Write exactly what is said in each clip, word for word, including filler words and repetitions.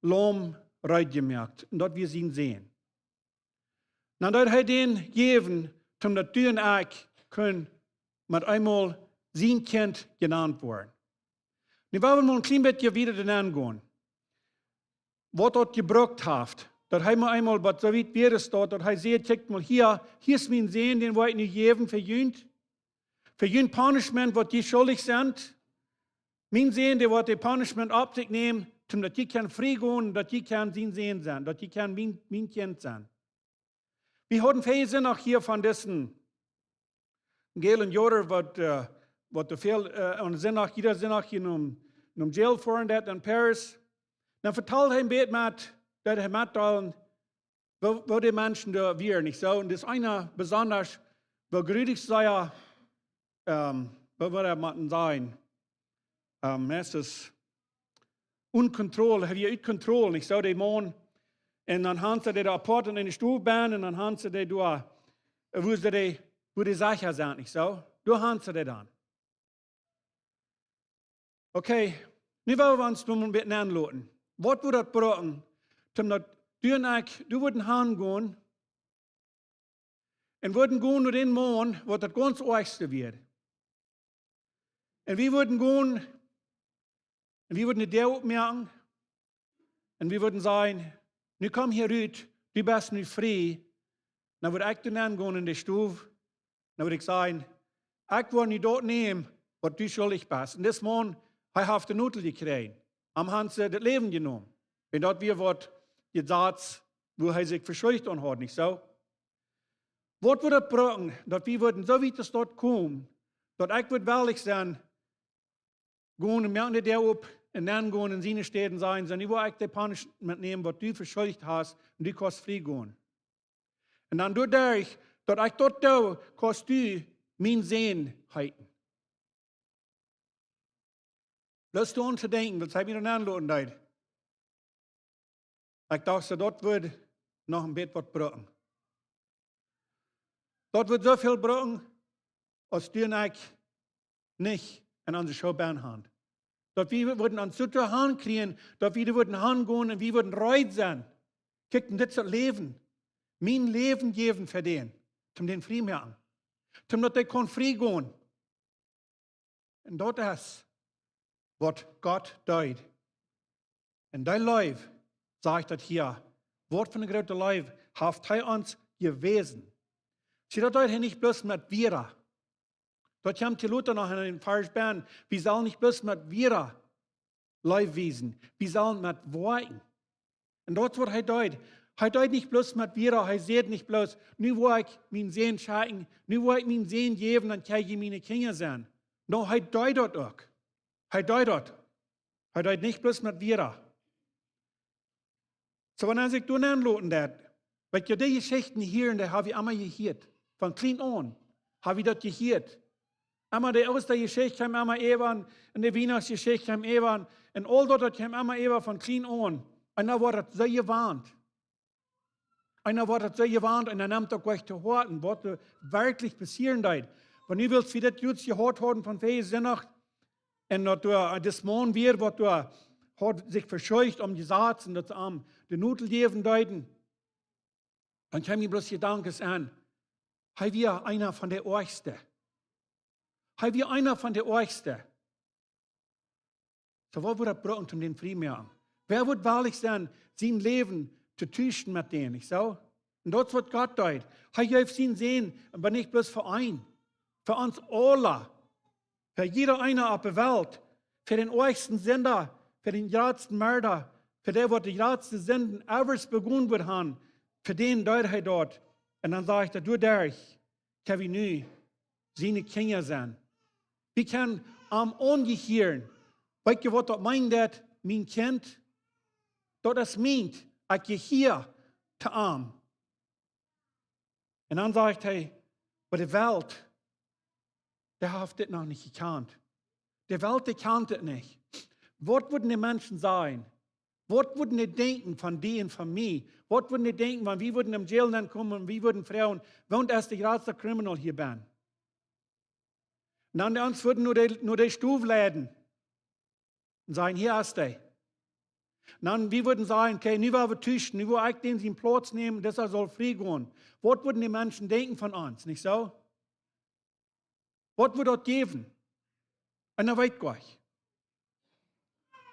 Laum reed jemoakt. Un daut wia sien Sän. Dan deed hee dän jäwen, toom daut du un ekj kunnen met eemol sien Kjint jenant woaren. Nu well wie mol een kjlien bät wieda doaraun gonen, waut daut jebrukt haft, daut hee mol eemol waut soo wiet wia es daut, daut hee säd: "Kjikj mol hia, hia es mien Sän, dän woa ekj nu jäwen fa junt. Fa jun punishment, waut jie schuldich sent. Mien Sän, dee woat de punishment opp sikj nämen, toom daut jie kjennen frie gonen, daut jie kjennen sien Sän sennen, daut jie kjennen mien, mien Kjint sennen." Wie hauden väajen Sindach hia von disen Gail un Joder, waut, äh, waut doa väl, äh, aun Sindach, jieda Sindach hia nom, nom Jail foaren deit en Paris. Dan vetald hee een bät met, daut hee metdeeld, woo, woo de Menschen doa wieren, nich soo? Un dis eena besondasch, woo grulich see, ähm, woo woat daut motten sennen? Ähm, es es unkontroll, hee wia ut Kontroll, nich soo, de Maun. Un dan han see dee doa apoat en eene Stow bennen un dan han see dee doa, äh, wua see dee, wua dee secha sent, nich soo? Doa han see dee dan. Okay, nu well wie ons doa een bät nenloten. Waut wudd daut brucken, toom daut du un ekj, du wudden hangonen un wudden gonen no dän Maun, waut daut gaunz oajchste wia. Un wie wudden gonen, un wie wudden de Däa opmoaken, un wie wudden sajen: "Nu komm hia rut, du best nu frie." Dan wudd ekj doa nengonen en de Stow, dan wudd ekj sajen: "Ekj woa nu daut nämen, waut du schuldich best." Un dis Maun, hee haft de Nodel jekjräajen. Am han see daut Läwen jenomen. Un daut wia waut Jesaz, wua hee sikj veschuldicht aun haud, nich soo? Waut wudd daut brucken, daut wie wudden soo wiet aus daut komen, daut ekj wudd wellich sennen, gonen un moaken de Däa op un dan gonen en siene Städ un sajen: "Soo, nu woa ekj de punishment nämen, waut du veschuldicht hast, un du kaust frie gonen. Un dan doaderch, daut ekj daut doo, kaust du mien Sän heeten." Bloos doaraun to denkjen, waut hee mie dan aunloten deed. Ekj docht, soo, daut wudd noch een bät waut brucken. Daut wudd soo väl brucken, aus du un ekj nich en onse Schoo bennen han. Daut wie wudden ons soo to han kjrieen, daut wie doa wudden hangonen un wie wudden reed sennen. Kjikj, en dit es daut Läwen. Mien Läwen jäwen fa dän. Toom dän frie moaken. Toom daut dee kaun frie gonen. Un daut es, waut Gott deed. Un dee Leew, sajcht daut hia, waut fa eene groote Leew haft hee ons jewäsen. See, daut deed hee nich bloos met Wieed. Daut kjemt hia lota noch en een Varsch bennen. Wie sellen nich bloos met Wieed Leew wiesen. Wie sellen met Woakjen. Un daut es waut hee deed. Hee deed nich bloos met Wieed, hee säd nich bloos: "Nu woa ekj mien Sän schekjen, nu woa ekj mien Sän jäwen, dan kjenn jie miene Kjinja sennen." Nä, hee deed daut uk. Hee deed daut. Hee deed nich bloos met Wieed. Soo, wan ekj doa nenloten deed, weetst du, dee Jeschichten hia, un dee hab wie emma jehieet. Von kjlien aun hab wie daut jehieet. Emma de Oostajeschicht kjeem emma äwa, un de Wienachtsjeschicht kjeem äwa, un aul daut, daut kjeem emma äwa von kjlien aun. Un dan woat daut soo jewant. Un dan woat daut soo jewant, un dan nemt daut uk jlikj to Hoaten, waut doa werkjlich passieren deed. Wan du west, wie daut jrod jehieet hauden von väajen Sindach, un daut doa, äh, dis Maun wia, waut doa haud sikj veschuldicht om Jesaz, un daut see am de Nodel jäwen deeden. Dan kjeem mie bloos Jedanken aun. Hee wia eena von de oajchste. Hee wia eena von de oajchste. Soo, waut wudd daut brucken, om dän frie moaken? Wäa wudd wellich sennen, sien Läwen to tuschen met dän, nich soo? Un daut es waut Gott deed. Hee jeef sienen Sän, oba nich bloos fa eenen. Fa ons aula. Fa jieda eena opp de Welt. Fa dän oajchsten Sinda, fa dän jratsten Merda, fa dän, waut de jratste Sinden ever begonen wudd han, fa dän deed hee daut. Un dan sajcht hee: "Doaderch kjenn wie nu siene Kjinja sennen." Wie kjennen am aunjehieren. Weetst du, waut daut meent, daut, mien Kjint? Daut es mient, ekj jehia to am. Un dan sajcht hee: "Oba de Welt, dee haft dit noch nich jekjant. De Welt, dee kjant dit nich. Waut wudden de Menschen sajen? Waut wudden dee denkjen von die un von mie? Waut wudden dee denkjen, wan wie wudden em Jail nenkomen un wie wudden froagen, wäa es de jratste Criminal hia bennen?" Un dan dee ons wudden no de, no de Stow leiden un sajen: "Hia es hee. Dan wie wudden sajen, okay, nu woa wie tuschen, nu woa ekj dän sienen Plauz nämen, daut hee saul frie gonen. Waut wudden de Menschen denkjen von ons, nich soo? Waut wudd daut jäwen? Eena weet nich.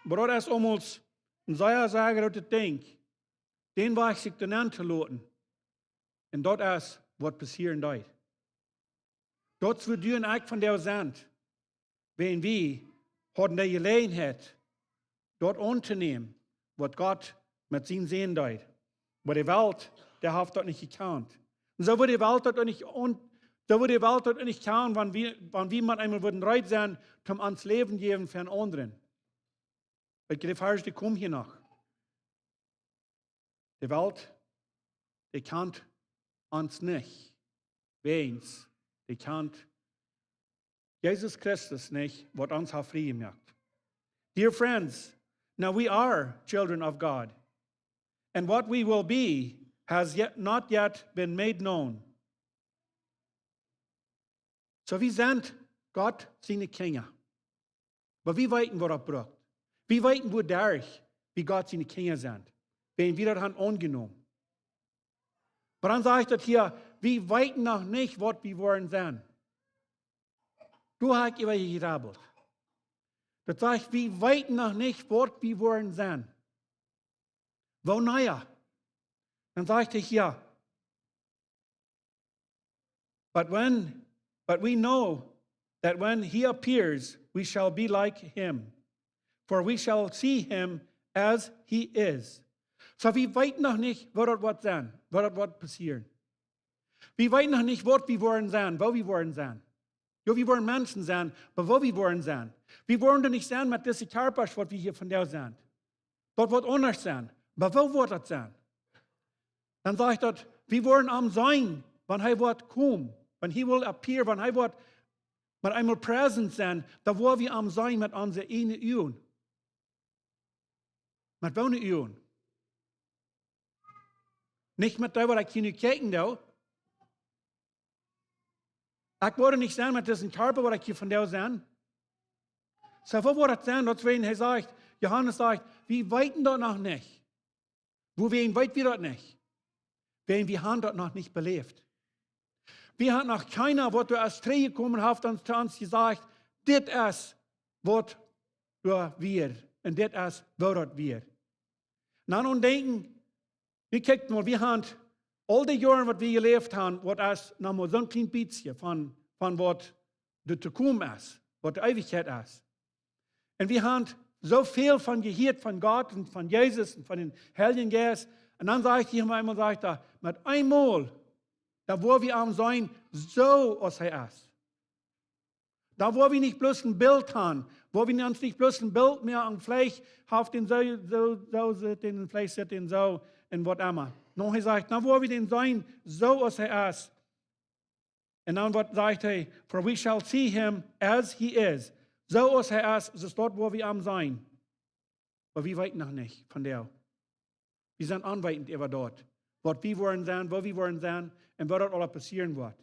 Oba daut es aulemol een sea, sea grootet Dinkj, dän Wajch sikj doa nenn to loten. Un daut es waut passieren deed. Daut es woo du un ekj vondoag sent. Wan wie hauden de Jeläajenheit, daut auntonemen, waut Gott met sienen Sän deed. Oba de Welt, dee haft daut nich jekaunt. Un soo wudd de Welt daut uk nich aun-, soo wudd de Welt daut uk nich kjanen, wan wie, wan wie mau eemol wudden reed sennen, om ons Läwen jäwen fa eenen aundren. Weet jie, de Varsch, dee kjemt hia noch. De Welt, dee kjant ons nich. Wäajens, dee kjant Jesus Christus nich, waut ons haft frie jemoakt. Dear friends, now we are children of God, and what we will be has yet, not yet been made known. Soo, wie sent Gott siene Kjinja. Oba wie weeten, waut daut brukt. Wie weeten, woo derch wie Gott siene Kjinja sent. Wan wie daut haben aunjenomen. Oba dan sajcht daut hia, wie weeten noch nich, waut wie woaren sennen. Doa hab ekj äwa jegrabbelt. Daut sajcht, wie weeten noch nich, waut wie woaren sennen. Woo, na jo. Dan sajcht hee hia, But when, but we know that when he appears, we shall be like him, for we shall see him as he is. Soo, wie weeten noch nich, waut daut woat sennen, waut daut woat passieren. Wie weeten noch nich, waut wie woaren sennen, woo wie woaren sennen. Jo, wie woaren Menschen sennen, oba woo wie woaren sennen. Wie woaren doa nich sennen met dise Kjarpasch, waut wie hia vondoag sent. Daut woat aundasch sennen. Oba woo woat daut sennen? Dan sajcht daut, wie woaren am seenen, wan hee woat komen. When he will appear, wan hee woat met eemol present sennen, dan woa wie am seenen met onse ieejne Uagen. Met woone Uagen? Nich met dee, waut ekj hia nu kjikjen doo. Ekj woa nich sennen met disen Kjarpa, waut ekj hia vondoag sie. Soo, woo woat daut sennen? Daut es, wan hee sajcht, Johanes sajcht, wie weeten daut noch nich. Wuarom weet wie daut nich? Wiels wie haben daut noch nich beläft. Wie haben noch kjeena, waut doa es trigjjekomen, haft ons, to ons jesajcht, dit es, waut doa wia, un dit es, woo daut wia. Un dan aun denkjen, wie kjikjt mol, wie haben aul dee Joaren, waut wie jeläft haben, waut es noch mau soon kjlien bät von, von waut doa to komen es, waut de Eewichkjeit es. Un wie haben soo väl von jehieet, von Gott un von Jesus un von dän Heiljen Jeist. Un dan sajcht hee mau eemol, sajcht hee, met eemol, dan woa wie am seenen, soo aus hee es. Dan woa wie nich bloos een Bilt haben, woa wie ons nich bloos een Bilt moaken, veleicht haft dän soo, soo, soo sitt dän, veleicht sitt dän soo un waut emma. Nä, hee sajcht, dan woa wie dän seenen, soo aus hee es. Un dan waut sajcht hee, for we shall see him as he is. Soo aus hee es, soo daut woa wie am seenen. Oba wie weeten noch nich von däm. Wie sent onweetend äwa daut, waut wie woaren sennen, woo wie woaren sennen un waut daut aula passieren woat.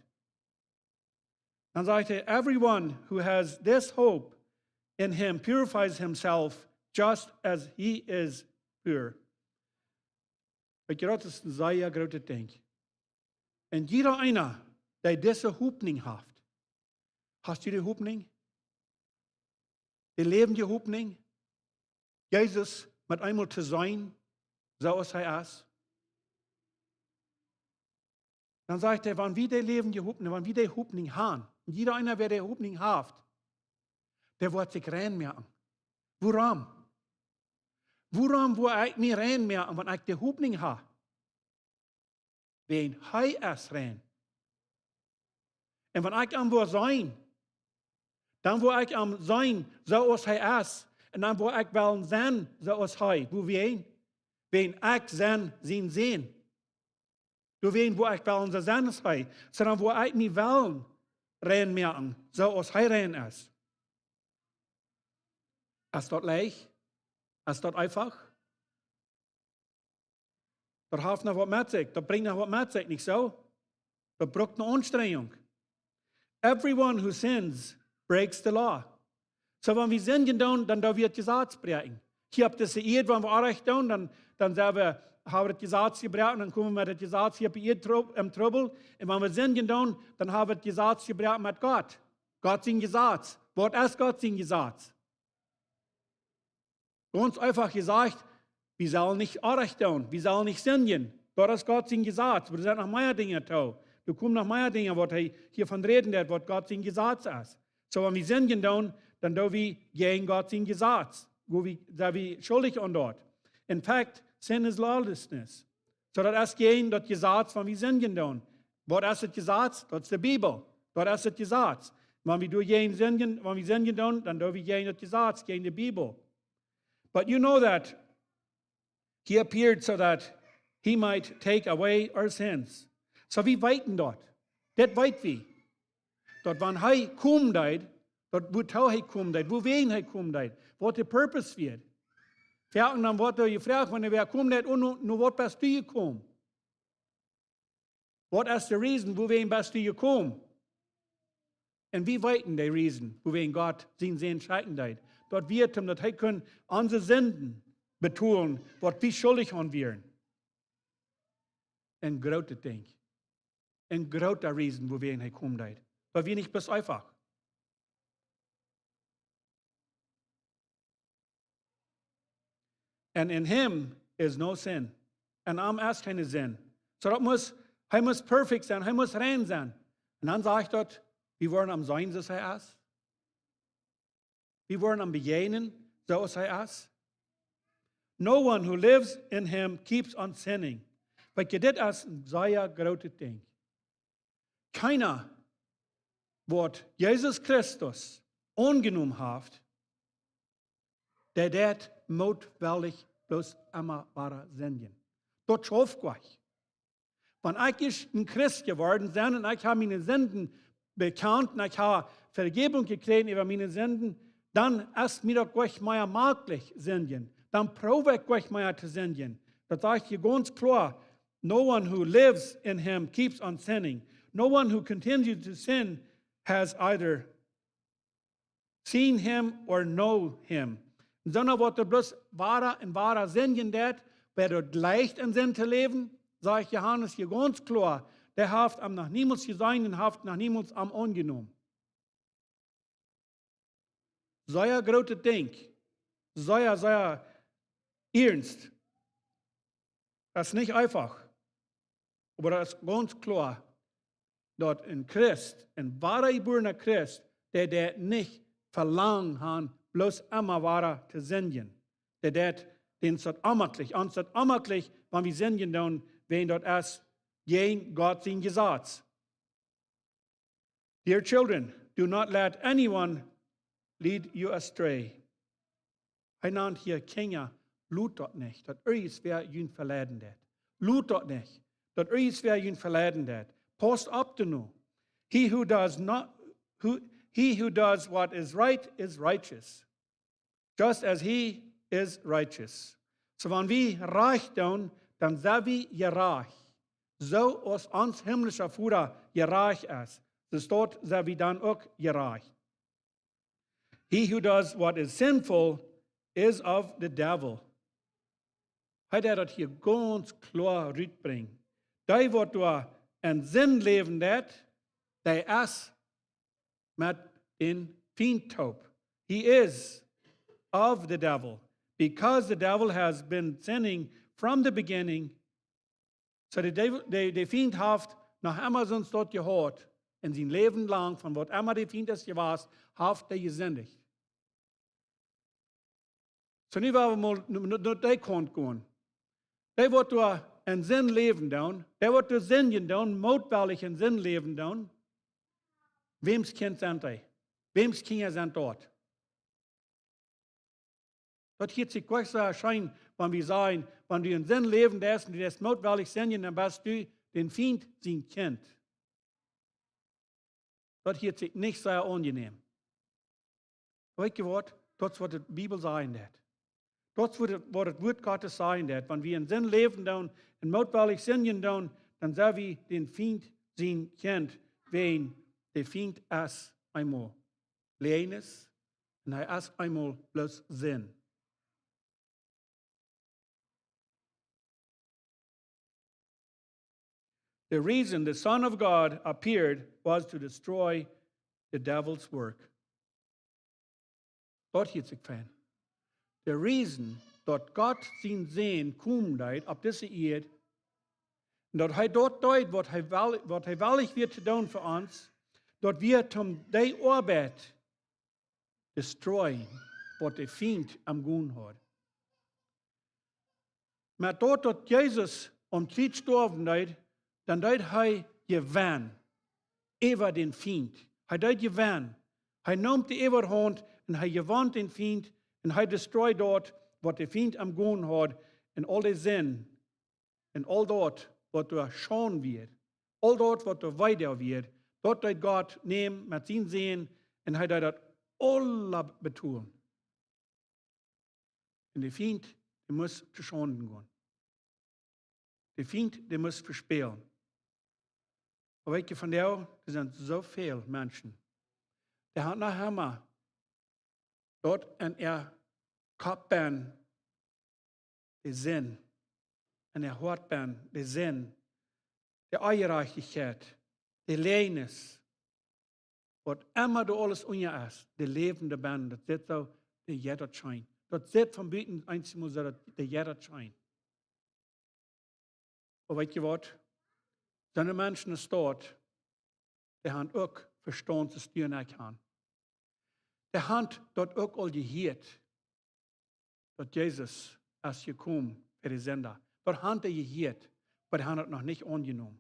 Dan sajcht hee, everyone who has this hope in him purifies himself just as he is pure. Weet jie, daut es een sea grootet Dinkj. Un jieda eena, dee dise Hopninj haft, hast du dee Hopninj? Dee läwendje Hopninj? Jesus met eemol to seenen, soo aus hee es. Dan sajcht hee, wan wie dee läwendje Hopninj, wan wie dee Hopninj haben, un jieda eena, wäa dee Hopninj haft, dee woat sikj rein moaken. Wuarom? Wuarom woa ekj mie rein moaken, wan ekj dee Hopninj hab? Wiels hee es rein. Un wan ekj am woa seenen, dan woa ekj am seenen, soo aus hee es. Un dan woa ekj wellen sennen, soo aus hee. Wuarom? Wiels ekj sie sien Sän. Doawäajen woa ekj wellen soo sennen aus hee. Sonda woa ekj mie wellen rein moaken, soo aus hee rein es. Es daut leicht? Es daut eefach? Daut haft noch waut met sikj. Daut brinjt noch waut met sikj, nich soo? Daut brukt eene Aunstrenjunk. Everyone who sins breaks the law. Soo, wan wie sindjen doonen, dan doo wie daut Jesaz bräakjen. Hia opp dise Ieed, wan wie Orrajcht doonen, dan, dan sent wie, haben wie daut Jesaz jebroaken, dan komen wie met daut Jesaz hia opp de Ieed tru-, em Trubbel. Un wan wie sindjen doonen, dan haben wie daut Jesaz jebroaken met Gott. Gott sien Jesaz. Waut es Gott sien Jesaz? Gaunz eefach jesajcht, wie sellen nich Orrajcht doonen, wie sellen nich sindjen. Daut es Gott sien Jesaz. Oba doa sent noch mea Dinja too. Doa komen noch mea Dinja, waut hee hia von räden deit, waut Gott sien Jesaz es. Soo, wan wie sindjen doonen, dan doo wie jäajen Gott sien Jesaz. Woo wie, sent wie schuldich aun daut. In fact, sin is lawlessness. Soo, daut es jäajen daut Jesaz, wan wie sindjen doonen. Waut es daut Jesaz? Daut es de Bibel. Daut es daut Jesaz. Wan wie doa jäajen sindjen, wan wie sindjen doonen, dan doo wie jäajen daut Jesaz, jäajen de Bibel. But you know that he appeared so that he might take away our sins. Soo, wie weeten daut. Daut weet wie. Daut wan hee komen deed, daut wuatoo hee komen deed, wuawäajen hee komen deed, waut de purpose wia. Foaken dan woat doa jefroacht, wan wäa komen deed, un nu, nu waut best du jekomen? Waut es de reason, wuawäajen best du jekomen? Un wie weeten de reason, wuawäajen Gott sienen Sän schekjen deed. Daut wia, om daut hee kunn onse Sinden betolen, waut wie schuldich aun wieren. Een grootet Dinkj. Een groota reason, wuawäajen hee komen deed. Daut wia nich bloos eefach. And in him is no sin. En am es kjeene Sind. Soo daut mott, hee mott perfect sennen, hee mott rein sennen. Un dan sajcht daut, wie woaren am seenen, soo aus hee es. Wie woaren am bejäajnen, soo aus hee es. No one who lives in him keeps on sinning. Weetst, dit es een sea grootet Dinkj. Kjeena, waut Jesus Christus aunjenomen haft, dee deit mootwellich bloos emma wada sindjen. Daut schauft nich. Wan ekj ieescht een Christ jeworden sie un ekj hab miene Sinden bekjant un ekj hab Vegebunk jekjräajen äwa miene Sinden, dan es mie daut nich mea mäajlich sindjen. Dan proow ekj nich mea to sindjen. Daut sajcht hia gaunz kloa, no one who lives in him keeps on sinning. No one who continues to sin has either seen him or know him. Sonda waut doa bloos wada un wada sindjen deit, wäa doa jleicht en Sind to läwen, sajcht Johanes hia gaunz kloa, dee haft am noch niemols jeseenen un haft noch niemols am aunjenomen. Sea grootet Dinkj. Sea, sea iernst. Daut es nich eefach. Oba daut es gaunz kloa, daut een Christ, een wadajebuarna Christ, dee, dee nich velangt haft, bloos emma wada to sindjen. Dee, dee, dän es daut onmäajlich, ons es daut onmäajlich, wan wie sindjen doonen, wäajen daut es jäajen Gott sien Jesaz. Dear children, do not let anyone lead you astray. Hee nant hia Kjinja, lot daut nich, daut irjentwäa junt veleiden deit. Lot daut nich, daut irjentwäa junt veleiden deit. Pausst opp doano. He who does not, who, he who does what is right is righteous, just as he is righteous. Soo, wan wie rajcht doonen, dan sent wie jerajcht. Soo aus ons himlischa Voda jerajcht es, soo sent wie dan uk jerajcht. He who does what is sinful is of the devil. Hee deit daut hia gaunz kloa rutbrinjen. Dee waut doa en Sind läwen deit, dee es met dän Fient toop. He is of the devil, because the devil has been sinning from the beginning. Soo de, Devil, de, de Fient haft noch emma soont daut jehaut. En sien Läwen lang, von waut emma de Fient es jewast, haft hee jesindicht. Soo, nu woa wie mol no, no, no dee Kaunt gonen. Dee waut doa en Sind läwen doonen, dee waut doa sindjen doonen, mootwellich en Sind läwen doonen. Wäms Kjint sent dee? Wäms Kjinja sent daut? Daut hieet sikj nich soo scheen, wan wie sajen, wan du en Sind läwen deist un du deist mootwellich sindjen, dan best du dän Fient sien Kjint. Daut hieet sikj nich sea aunjenäm. Weetst waut? Daut es waut de Bibel sajen deit. Daut es waut daut, waut daut Wuat Gottes sajen deit. Wan wie en Sind läwen doonen un mootwellich sindjen doonen, dan sent wie dän Fient sien Kjint, wäajen de Fient es eemol Läajes un hee es eemol bloos Sind. The reason the Son of God appeared was to destroy the devil's work. Daut hieet sikj fein. De reason daut Gott sien Sän komen deed opp dise Ieed, un daut hee daut deed waut hee well, waut hee wellich wia to doonen fa ons, daut wia toom dee Oabeit destroyen waut de Fient aum gonen haud. Met daut, daut Jesus aum Kjriez stoawen deed, dan deed hee jewennen äwa dän Fient. Hee deed jewennen. Hee neem de Äwahaunt un hee jewonn dän Fient un hee destroyed daut waut de Fient aum gonen haud, un aul de Sind un aul daut waut doa Schaund wia, aul daut waut doa Weedoag wia, daut deed Gott nämen met sien Sän un hee deed daut aula betolen. Un de Fient, dee must to Schaunden gonen. De Fient, dee must vespälen. Oba weet jie, vondoag, doa sent soo väl Menschen, dee haben noch emma daut en äa Kopp bennen, de Sind, en äa Hoat bennen, de Sind, de Onjerajchtichkjeit, de Läajes, waut emma doa aules unja es, de läwen doa bennen, daut sitt soo, dee jeit daut scheen. Daut sitt von buten eensjemol soo, daut dee jeit daut scheen. Oba weet jie waut? Soone Menschen es daut, dee haben uk Vestaunt to sturen, ekj han. Dee haben daut uk aul jehieet, daut Jesus es jekomen fa de Sinda. Daut haben dee jehieet, oba dee haben daut noch nich aunjenomen.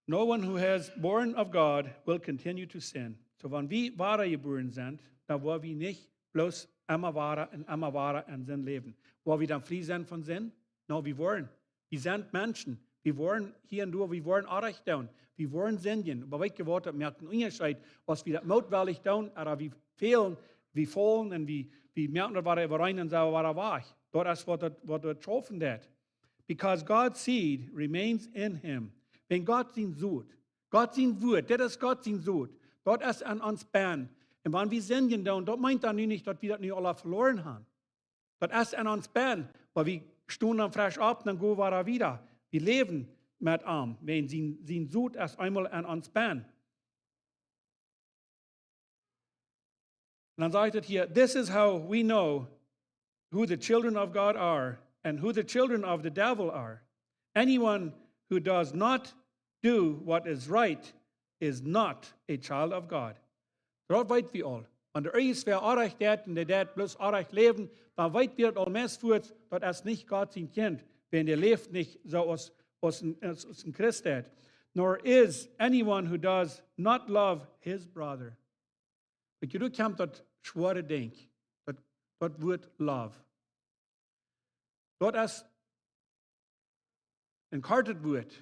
No one who has born of God will continue to sin. Soo, wan wie wada jebuaren sent, dan woa wie nich bloos emma wada un emma wada en Sind läwen. Woa wie dan frie sennen von Sind? No, wie woaren. Wie sent Menschen. Wie woaren hia un doa, wie woaren Onrajcht doonen. Wie woaren sindjen. Oba weet jie waut, daut moakt een Unjascheet, aus wie daut mootwellich doonen, ooda wie fälen, wie faulen un wie, wie moaken daut wada äwareen un sent wada wajch. Daut es waut daut, waut daut schaufen deit. Because God's seed remains in him. Wan Gott sien Sot, Gott sien Wuat, dit es Gott sien Sot, daut es en ons bennen. Un wan wie sindjen doonen, daut meent dan nu nich, daut wie daut nu aula veloaren haben. Daut es en ons bennen, oba wie stonen dan fresch opp, dan gonen wie wada wieda. Wie läwen met am, wan sien, sien Sot es eemol en ons bennen. Un dan sajcht et hia, this is how we know who the children of God are and who the children of the devil are. Anyone who does not do what is right is not a child of God. Daut weet wie aul. Wan doa irjentwäa Onrajcht deit un dee deit bloos Onrajcht läwen, dan weet wie daut aul meist fuaz, daut es nich Gott sien Kjint, wan dee läft nich soo aus, aus een, aus, aus een Christ deit. Nor is anyone who does not love his brother. Weet jie, doa kjemt daut schwoare Dinkj, daut, daut Wuat love. Daut es een kortet Wuat.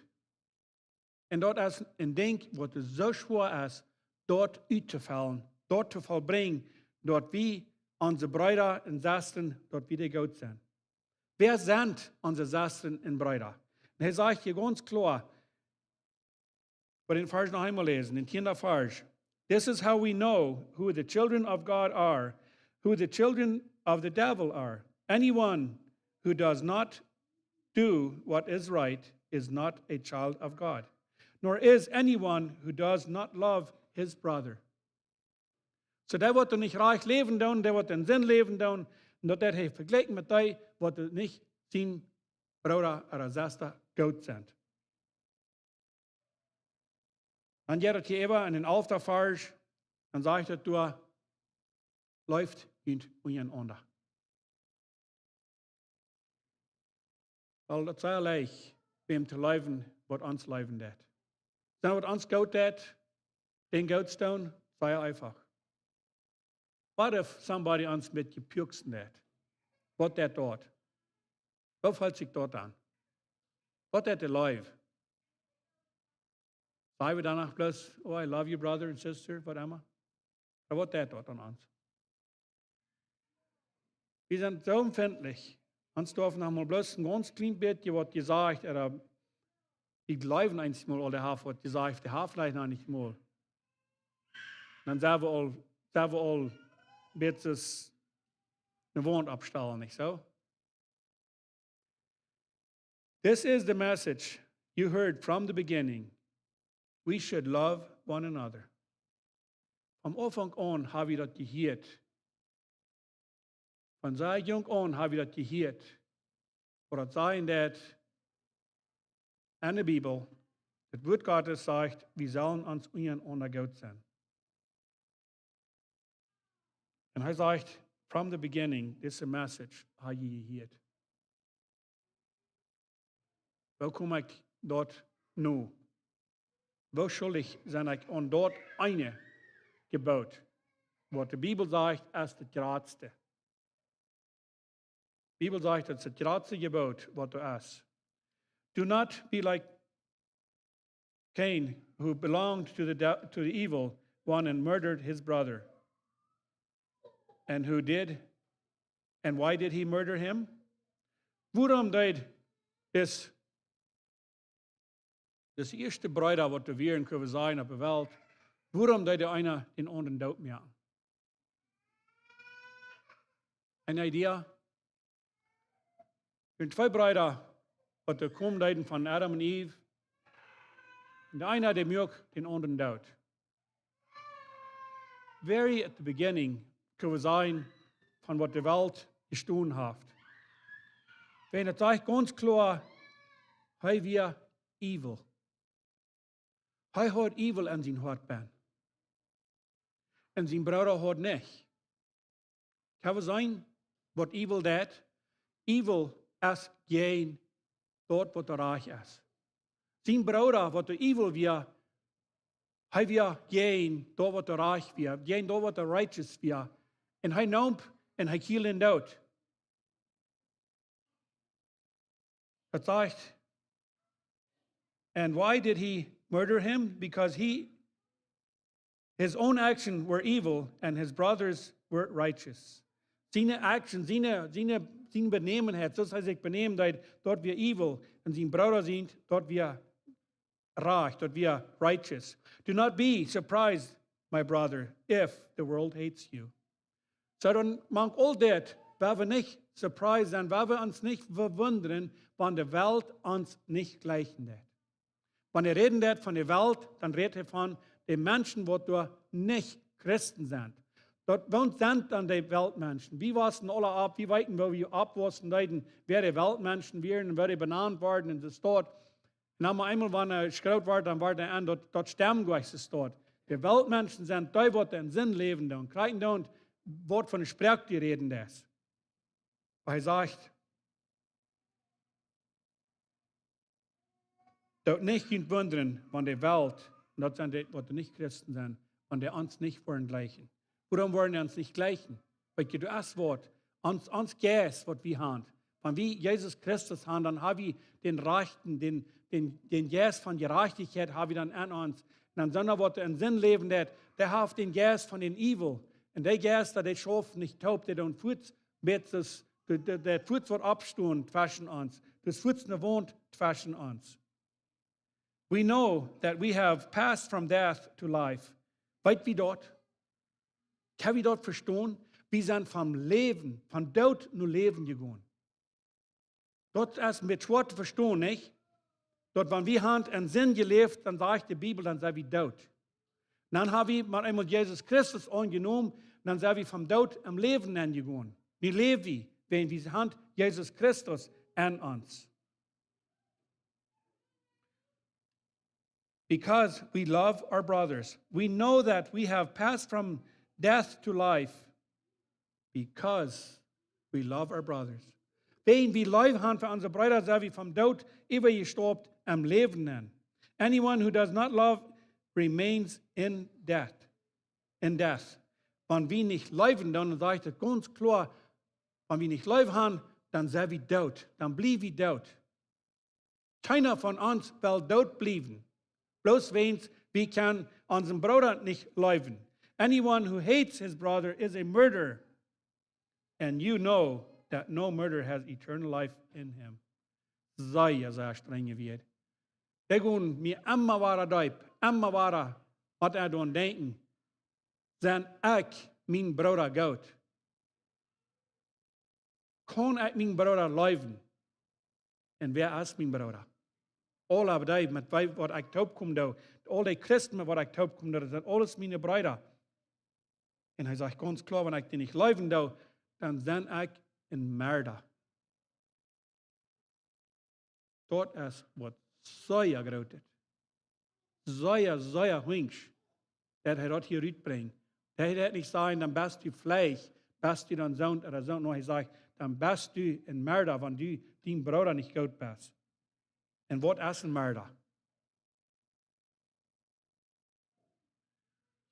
Un daut es een Dinkj waut soo schwoa es, daut uttofellen, daut to vollbrinjen, daut wie onse Breeda un Sestren, daut wie dee goot sent. Wäa sent onse Sestren un Breeda? Un hee sajcht hia gaunz kloa, But in Varsch noch eemol läsen, in tienda Varsch. This is how we know who the children of God are, who the children of the devil are. Anyone who does not do what is right is not a child of God, nor is anyone who does not love his brother. Soo, dee waut doa nich rajcht läwen doonen, dee waut en Sind läwen doonen, un daut deit hee vejlikjen met dee waut doa nich sien Brooda ooda Sesta goot sent. Dan jeit et hia äwa en dän alften Varsch, dan sajcht et doa, leeft junt unjarenaunda. Wiels daut es sea leicht, wäm to leewen waut ons leewen deit. Soo waut ons goot deit, dän goot doonen, sea eefach. What if somebody ons met jepuksen deit? Waut deit daut? Woo felt sikj daut aun? Waut deit de Leew? Saj wie doano bloos, "Oh, I love you, brother and sister," waut emma? Ooda waut deit daut aun ons? Wie sent soo empfindlich. Ons darf noch mol bloos een gaunz kjlien bät waut jesajcht, ooda wie jleewen eensmol aul, dee haft waut jesajcht, dee haft veleicht noch nich mol. Dan sent wie aul, sent wie aul bät soo ne Waunt oppstalen, nich soo? This is the message you heard from the beginning. We should love one another. Von Aunfank aun hab wie daut jehieet. Von sea junk aun hab wie daut jehieet. Waut daut sajen deit enne Bibel, daut Wuat Gottes sajcht, wie sellen ons unjarenaunda goot sennen. Un hee sajcht, from the beginning, this message hab jie jehieet. Woo kom ekj daut nu? Woo schuldich sie ekj aun daut eene Jeboot, waut de Bibel sajcht, es daut jratste? Bibel sajcht, daut es daut jratste Jeboot, waut doa es. Do not be like Cain, who belonged to the, de- to the evil one and murdered his brother. And who did, and why did he murder him? Wuarom deed dis, dis ieeschte Breeda, waut doa wieren, kjenn wie sajen, opp de Welt, wuarom deed de eena dän aundren doot moaken? Eene Idee? Wieren twee Breeda, waut doa komen deeden von Adam un Eve. Un de eena, dee muak dän aundren doot. Very at the beginning, kjenn wie sajen, von waut de Welt jestonen haft. Wan et sajcht gaunz kloa, hee wia evil. Hee haud evil en sien Hoat bennen. Un sien Brooda haud nich. Kjenn wie seenen, waut evil deit? Evil es jäajen daut, waut doa rajcht es. Sien Brooda, waut doa evil wia, hee wia jäajen daut, waut doa rajcht wia, jäajen daut, waut doa righteous wia. Un hee neem un hee kjieed am doot. Daut sajcht, and why did he murder him? Because he, his own actions were evil and his brothers were righteous. Siene actions, siene, siene, sien Benämen, soo aus hee sikj beneem deed, daut wia evil. Un sien Brooda sient, daut wia rajcht, daut wia righteous. Do not be surprised, my brother, if the world hates you. Soo dan, mank aul dit, woa wie nich surprised sennen, woa wie ons nich vewundren, wan de Welt ons nich jlikjen deit. Wan hee räden deit von de Welt, dan rät hee von de Menschen, waut doa nich Christen sent. Daut, waut sent dan de Weltmenschen? Wie waussen aula opp, wie weeten, woo wie oppwaussen deeden, wäa de Weltmenschen wieren un woo dee benant worden un soo wieda. Un dan mau eemol, wan hee groot wort, dan wort hee aun daut, daut Stemgleiche staut. De Weltmenschen sent dee, waut en Sind läwen doonen, krakjt doonen, waut von de Sproak dee räden deit. Oba hee sajcht, daut nich junt wundren, wan de Welt, un daut sent dee, waut nich Christen sent, wan dee ons nich woaren jlikjen. Wuarom woaren dee ons nich jlikjen? Wiels du hast waut, ons, ons Jeist, waut wie haben, wan wie Jesus Christus haben, dan haben wie dän rajchten, dän, dän, dän Jeist von Jerajchtichkjeit haben wie dan aun ons. Un dan sent dee, waut en Sind läwen deit, dee haft dän Jeist von dän Evil. Un dee Jeista, dee schaufen nich toop, dee doonen fuaz met daut, daut, daut, daut fuaz woat oppstonen tweschen ons. Daut fuaz ne Waunt tweschen ons. We know that we have passed from death to life. Weet wie daut? Kjenn wie daut vestonen? Wie sent vom Läwen, von Doot no Läwen jegonen. Daut es met schwoa to vestonen, nich? Daut wan wie haben en Sind jeläft, dan sajcht de Bibel, dan sent wie doot. Dan haben wie mau eemol Jesus Christus aunjenomen, dan sent wie vom Doot em Läwen aunjegonen. Nu läwen wie, wan wie haben Jesus Christus en ons. Because we love our brothers. We know that we have passed from death to life because we love our brothers. Wan wie Leew haben fa onse Breeda, sent wie vom Doot äwajestopt em Läwen nenn. Anyone who does not love remains in death. In death. Wan wie nich leewen, dan sajcht et gaunz kloa, wan wie nich Leew haben, dan sent wie doot, dan bliew wie doot. Kjeena von ons well doot bliewen. Bloos wiels wie kjennen onsen Brooda nich leewen. Anyone who hates his brother is a murderer. And you know that no murderer has eternal life in him. Sea, sea strenje Wieed. Dee gonen mie emma wada deep, emma wada, waut ekj doaraun denkj, sie ekj mien Brooda goot? Kaun ekj mienen Brooda leewen? Un wäa es mien Brooda? Aule dee, met wäm waut ekj toopkomen doo, aul dee Christen, met waut ekj toopkomen doo, daut sent aules miene Breeda. Un hee sajcht gaunz kloa: Wan ekj dee nich leewen doo, dan sie ekj een Merda. Daut es waut sea groot es. Sea, sea hunjsch, daut hee daut hia rutbrinjt. Daut hee daut nich sajcht: Dan best du veleicht, best du dan soont ooda soont. Nä, hee sajcht: Dan best du een Merda, wan du dienen Brooda nich goot best. Un waut es een Merda?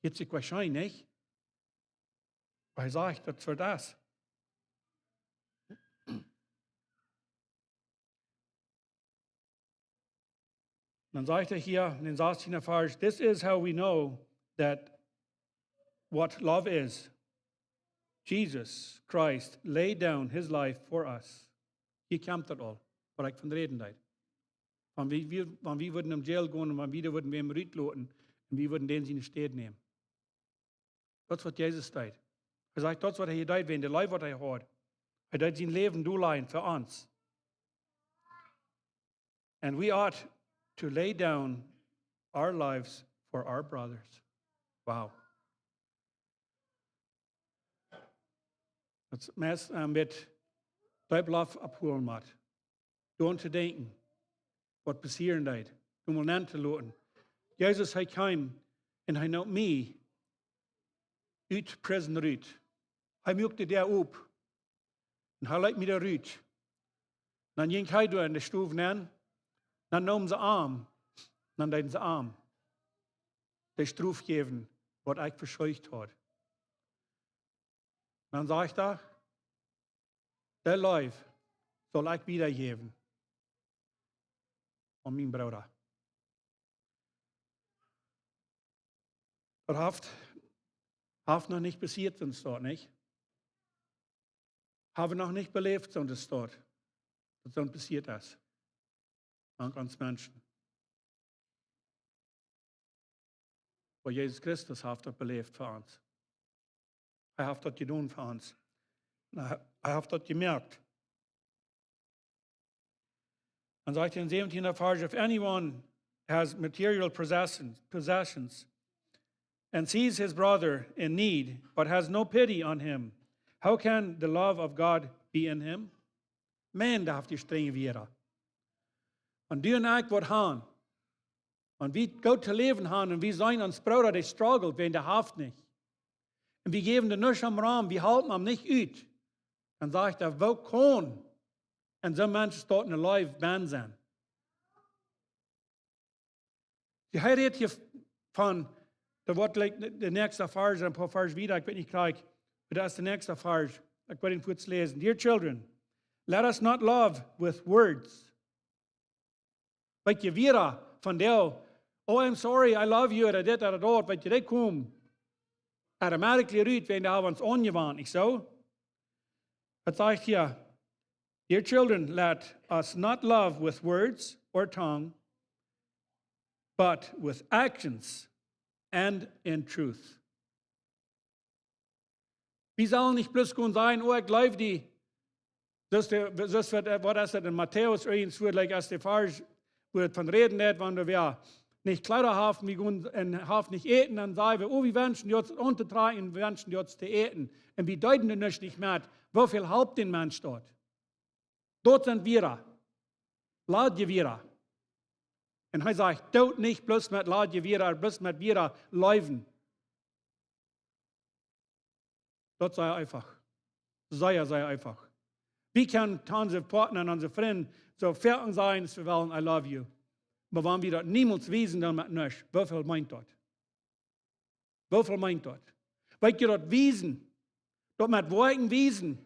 Hieet sikj waut scheen, nich? Oba hee sajcht, daut es waut daut es. Dan sajcht hee hia en dän sastienden Varsch: This is how we know that what love is. Jesus Christ laid down his life for us. Hia kjemt daut aul, waut ekj von räden deed. Wan wie, wie, wan wie wudden em Jail gonen un wan wie doa wudden wäm rutloten un wie wudden dän siene Städ nämen. Daut es waut Jesus deed. Hee sajcht, daut es waut hee deed, wäajen de Leew waut hee haud. Hee deed sien Läwen dolajen fa ons. And we ought to lay down our lives for our brothers. Wow. Daut es meist een bät deep Loft aufholen, mau doaraun to denkjen, waut passieren deed. Om mol aun to loten. Jesus, hee kjeem un hee neem mie ut prison rut. Hee muak de Däa op un hee leet mie doa rut. Dan jinkj hee doa en de Stow nenn, dan neemen see am, dan deeden see am de Strof jäwen, waut ekj veschuldicht haud. Dan sajcht hee: Dee Leew saul ekj wiedajäwen aun mienen Brooda. Daut haft, haft noch nich passieet, soont daut nich. Hab wie noch nich beläft, soont daut, daut soont passieet es. Mank ons Menschen. Oba Jesus Christus haft daut beläft fa ons. Hee haft daut jedonen fa ons. Hee, hee haft daut jemoakt. Dan sajcht hee en säwentieenden Varsch: If anyone has material possessions, possessions and sees his brother in need, but has no pity on him, how can the love of God be in him? Maun, daut haft hee strenj wada. Wan du un ekj waut haben, wan wie goot to läwen haben un wie seenen ons Brooda, dee struggelt, wäajen dee haft nich, un wie jäwen dän nuscht om Rom, wie halpen am nich ut, dan sajcht hee: Woo kaun en soon Mensch doa ne Leew bennen sennen? Hee rät hia von, daut woat like de, de näakjste Varsch, een poa Varsch wieda, ekj weet nich krakjt, oba daut es de näakjste Varsch. Ekj well am fuaz läsen. Dear children, let us not love with words. Weet jie, wada von dee: "Oh, I'm sorry, I love you," ooda dit ooda daut, weet jie, dee komen automatically rut, wan dee haben ons aunjewant, nich soo? Daut sajcht hia: "Dear children, let us not love with words or tongue, but with actions and in truth." Wie sellen nich bloos gonen sajen: "Oh, ekj leew die." Soo aus de, soo aus waut, waut es daut en Matäus irjentwua, like, aus de Varsch, wua et von räden deit, wan wie nich Kjleeda haben, wie gonen un haben nich Äten, dan sajen wie: "Oh, wie wenschen die aun to trakjen, wie wenschen die to äten." Un wie deeden doa nuscht nich met. Woo väl halpt dän Mensch daut? Daut sent Wieed. Ladje Wieed. Un hee sajcht: "Doot nich bloos met ladje Wieed, bloos met Wieed leewen." Daut es sea eefach. Sea, sea eefach. Wie kjennen to onse Partner un onse Frind soo väl sajen, aus wie wellen: "I love you." Oba wan wie daut niemols wiesen, dan met nuscht. Woo väl meent daut? Woo väl meent daut? Weet jie, daut wiesen, daut met Woakjen wiesen,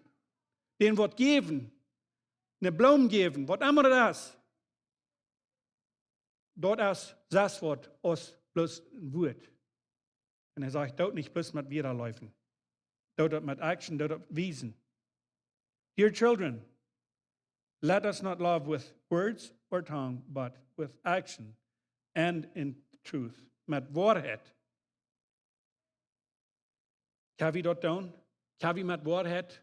dän waut jäwen, ne Bloom jäwen, waut emma daut es, daut es sest waut aus bloos een Wuat. Un hee sajcht: "Doot nich bloos met Wieed leewen. Doot daut met action, doot daut wiesen." Dear children, let us not love with words or tongue, but with action and in truth. Met Woarheit. Kjenn wie daut doonen? Kjenn wie met Woarheit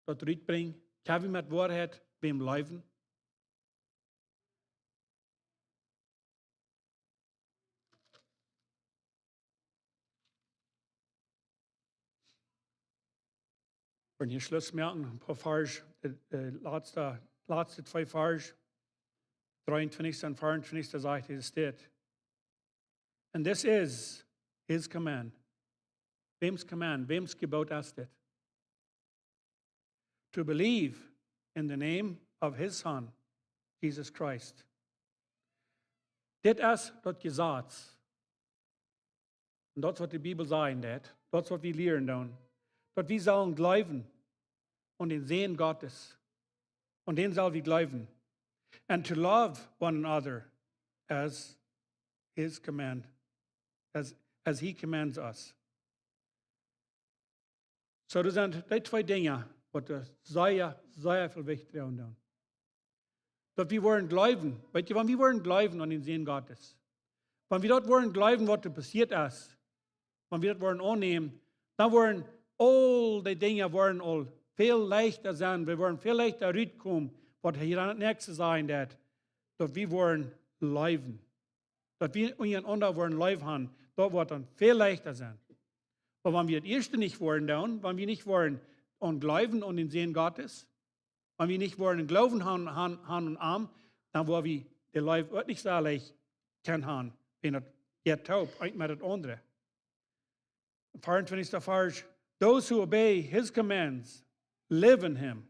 daut rutbrinjen? Kjenn wie met Woarheit wäm leewen? Wan wie Schluss moaken, een poa Varsch, äh, äh, latste, latste twee Varsch, dreeuntwintichste un veeauntwintichste sajcht hee dit. And this is his command. Wäms command? Wäms Jeboot es dit? To believe in the name of his Son, Jesus Christ. Dit es daut Jesaz. Un daut es waut de Bibel sajen deit. Daut es waut wie lieren doonen. Daut wie sellen jleewen aun dän Sän Gottes. Aun dän sell wie jleewen. And to love one another as his command, as, as he commands us. Soo, daut sent dee twee Dinja, waut doa sea, sea väl Jewicht droagen doonen. Daut wie woaren jleewen, weet jie, wan wie woaren jleewen aun dän Sän Gottes, wan wie daut woaren jleewen, waut doa passieet es, wan wie daut woaren aunnämen, dan woaren aul dee Dinja woaren aul väl leichta sennen. Wie woaren väl leichta rutkomen, waut hee hia aun daut näakjste sajen deit, daut wie woaren leewen. Daut wie unjarenaunda woaren leew haben, daut woat dan väl leichta sennen. Oba wan wie daut ieeschte nich woaren doonen, wan wie nich woaren aun jleewen aun dän Sän Gottes, wan wie nich woaren Gloowen haben, haben, haben aun am, dan woa wie de Leew uk nich selich kjennen haben, wan daut jeit toop, eent met daut aundre. Veeauntwintichste Varsch, those who obey his commands live in him.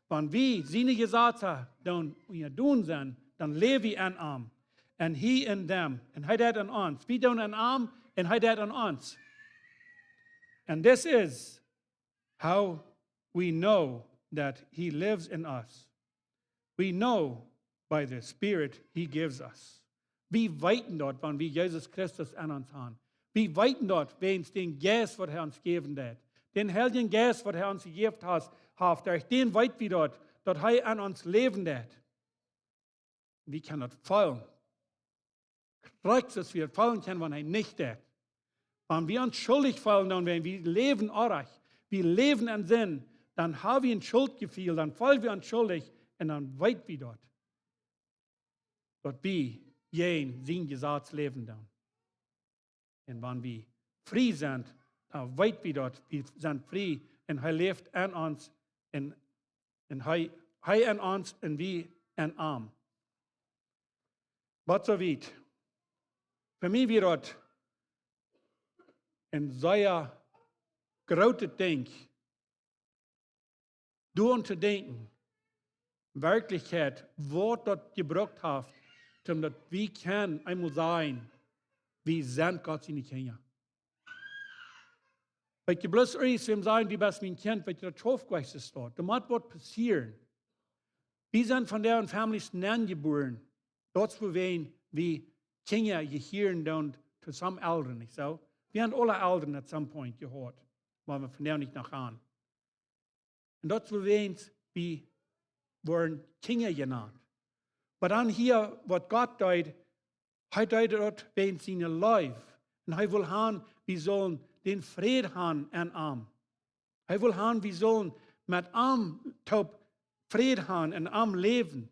Wan wie siene Jesazen dan unjadon sent, dan läw wie en am. And he in them. Un hee deit en ons. Wie doonen en am un hee deit en ons. And this is how we know that he lives in us. We know by the Spirit he gives us. Wie weeten daut, wan wie Jesus Christus en ons haben. Wie weeten daut wäajen dän Jeist, waut hee ons jäwen deit. Dän Heiljen Jeist, waut hee ons jejäft haft, haft. Derch dän weet wie daut, daut hee en ons läwen deit. Wie kjennen daut feelen. Krakjt soo aus wie daut feelen kjennen, wan hee nich deit. Wan wie ons schuldich feelen, dan wan wie läwen orrajcht, wie läwen en Sind, dan haben wie een Schuldjefeel, dan feelen wie ons schuldich un dan weet wie daut, daut wie jäajen sien Jesaz läwen doonen. Un wan wie frie sent, dan weet wie daut, wie sent frie un hee läft en ons un, un hee, hee en ons un wie en am. Waut soo wiet. Fa mie wia daut een sea grootet Dinkj, doaraun to denkjen, Werkjlichkjeit, waut daut jebrukt haft, om daut wie kjennen eemol sajen, wie sent Gott siene Kjinja. Wan jie bloos irjentwäm sajen, du best mien Kjint, weet jie, daut schauft nich soo. Doa mott waut passieren. Wie sent von dee Families nenjebuaren. Daut es wuarom wie Kjinja jehieren doonen to some Elren, nich soo? Wie haben aule Elren at some point jehaut, oba wie von dee nich noch aun. Un daut es wuarom wie woaren Kjinja jenant. Oba dan hia, waut Gott deed, hee deed daut wäajen siene Leew. Un hee wull haben, wie sullen dän Fräd haben en am. Hee wull haben, wie sullen met am toop Fräd haben un am läwen.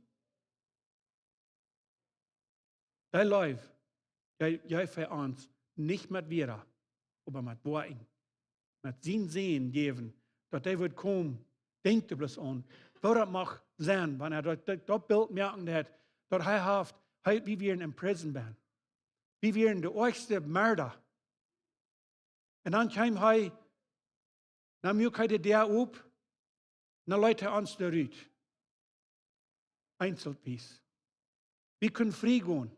Dee Leew, dee, dee fa ons nich met Wieed, oba met Woakjen, met sienen Sän jäwen, daut hee wudd komen, denkjt doa bloos aun, woo daut mucht sennen, wan hee daut, daut, daut Bilt moaken deed, daut hee haft, hee, wie wieren en prison benen. Wie wieren de oajchste Merda. Un dan kjeem hee, dan muak hee de Däa op, dan leet hee ons doa rut. Eenzelwies. Wie kunnen frie gonen.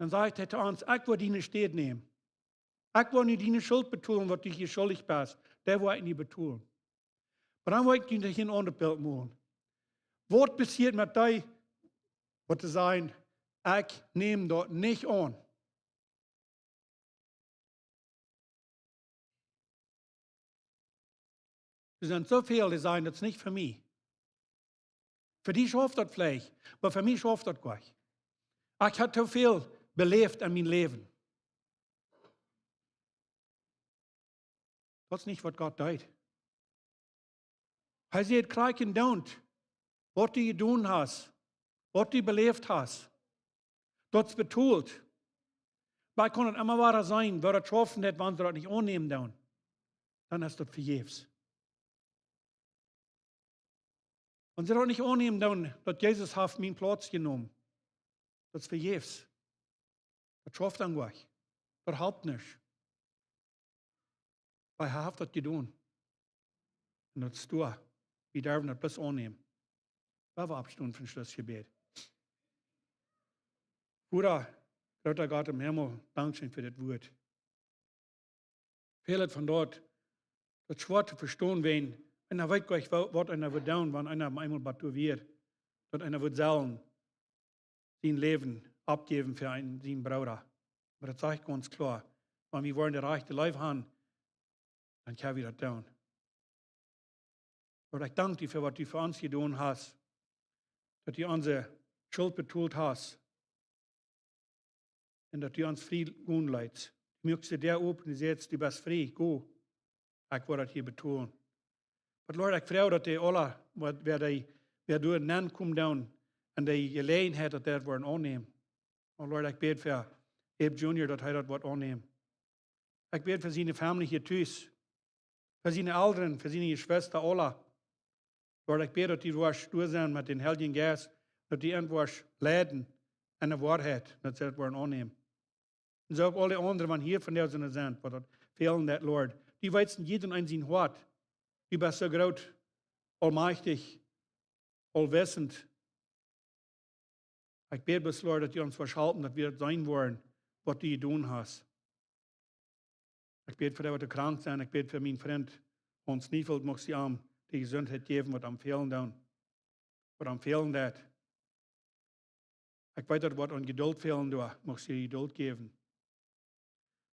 Dan sajcht hee to ons, ekj woa diene Städ nämen. Ekj woa nu diene Schult betolen, waut du hia schuldich best. Dee woa ekj nu betolen. Oba dan woa ekj nu hia een aundret Bilt molen. Waut passieet met dee, waut to sajen, ekj näm daut nich aun? Doa sent soo väl, dee sajen, daut es nich fa mie. Fa die schauft daut veleicht, oba fa mie schauft daut nich. Ekj hab too väl beläft en mien Läwen. Daut es nich, waut Gott deed. Hee sajcht: "Krakjt endoont waut du jedonen hast, waut du beläft hast, daut es betolt." Oba ekj kaun daut emma wada seenen, woo daut schaufen deit, wan see daut nich aunnämen doonen, dan es daut vejäfs. Wan see daut nich aunnämen doonen, daut Jesus haft mienen Plauz jenomen, daut es vejäfs. Daut schauft dan nich. Daut halpt nich. Oba hee haft daut jedonen. Un daut es doa. Wie derwen daut bloos aunnämen. Lot ons oppstonen fa een Schlussjebäd. Voda, groota Gott em Himmel, dankscheen fa dit Wuat. Väl von daut, daut es schwoa to vestonen, wan eena weet nich, wa-, waut eena woat doonen, wan eena eemol bie doa wia, daut eena woat sellen sien Läwen aufjäwen fa eenen, sienen Brooda. Oba daut sajcht gaunz kloa, wan wie woaren de rajchte Leew haben, dan kjenn wie daut doonen. Lord, ekj dank die fa waut du fa ons jedonen hast, daut du onse Schult betolt hast un daut du ons frie gonen leetst. Du muakst de Däa op un du sajchst: "Du best frie, go. Ekj woa daut hia betolen." Oba Lord, ekj froag, daut dee aula, waut, wäa dee, wäa doa nenkomen doonen, un dee Jeläajenheit, daut dee daut woaren aunnämen. O Lord, ekj bäd fa Abe Junior, daut hee daut woat aunnämen. Ekj bäd fa siene Famielje hia tus, fa siene Elren, fa siene Jeschwista, aula. Lord, ekj bäd, daut du woascht doa sennen met dän Heiljen Jeist, daut du an woascht leiden en de Woarheit, daut see daut woaren aunnämen. Un soo uk aule aundre, waut hia vondoag sent, waut daut fälen deit, Lord. Du weetst en jieda eenen sien Hoat. Du best soo groot, aulmajchtich, aulwissent. Ekj bäd bloos, Lord, daut du ons woascht halpen, daut wie daut seenen woaren, waut du jedonen hast. Ekj bäd fa dee, waut doa krank sent. Ekj bäd fa mienen Frint Hans Neufeld, mucht du am de Jesundheit jäwen, waut am fälen deit. Waut am fälen deit. Ekj weet, daut woat aun Jeduld fälen, du mucht am Jeduld jäwen.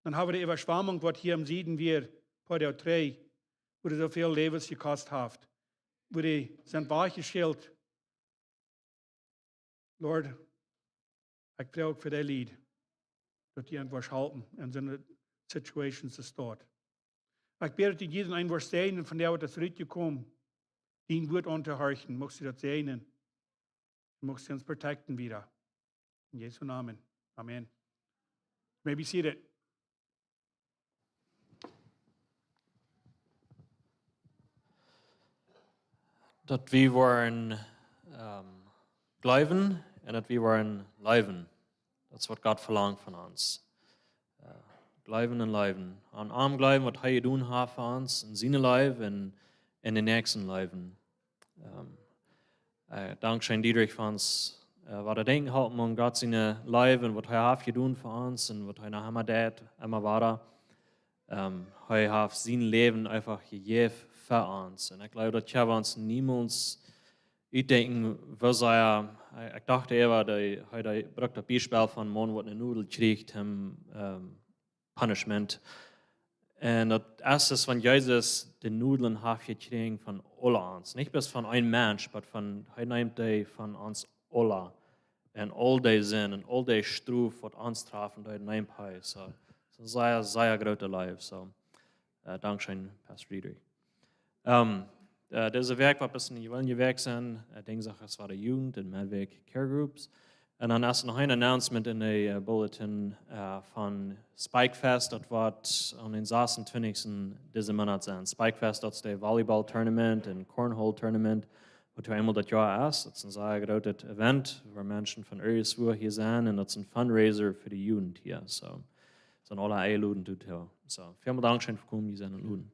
Dan hab wie de Äwaschwamunk, waut hia em Sieden wia, poa Doag trigj, wua soo väl Läwes jekost haft, wua dee sent wajchjeschält. Lord, ekj froag uk fa dee Lied, daut du an woascht halpen en soone situations es daut. Ekj bäd, daut du jieda eenen woascht säajnen, von dee, waut es rutjekomen, dien Wuat auntohorchen, mucht du daut säajnen. Mucht du ons protecten wada. En Jesu Nomen. Amen. You may be seated. Daut wie woaren, ähm, jleewen un daut wie woaren leewen. Daut es, waut Gott velangt von ons. Äh, jleewen un leewen. Aun am jleewen, waut hee jedonen haft fa ons, en siene Leew un en dän Näakjsten leewen. Ähm, äh, dankscheen, Dietrich, fa ons, äh, wada denkjen halpen aun Gott siene Leew un waut hee haft jedonen fa ons un waut hee noch emma deit, emma wada. Ähm, hee haft sien Läwen eefach jejäft fa ons. Un ekj jleew, daut kjenn wie ons niemols utdenkjen, woo sea, ekj, ekj docht äwa, dee, hee, dee brukt daut Biespel von een Maun, waut eene Nodel kjrieech, am, ähm, punishment. Un daut es, es wan Jesus de Nodlen haft jekjräajen von aule ons. Nich bloos von een Mensch, oba von, hee nemt dee von ons aule. Un aul dee Sind un aul dee Strof, waut ons trafen, dee nemt hee. Soo, soo sea, sea groote Leew. Soo, äh, dankscheen, Pastor Dietrich. Ähm, äh, dise Wäakj woat een bät eene jeweenelje Wäakj sennen. Äh, Dinjsdach es wada Jugend un Medwäakj Care Groups. Un dan es noch een Announcement en de, äh, Bulletin, äh, von Spikefest, daut woat aun dän sasuntwintichsten disen Moonat sennen. Spikefest, daut es de Volleyball Tournament un Cornhole Tournament, waut eemol daut Joa es. Daut es een sea grootet Event, wua Menschen von irjentwua hia sent, un daut es een Fundraiser fa de Jugend hia. Soo, sent aule enjeloden doatoo. Soo, välmol dankscheen fa komen, jie sent enjeloden.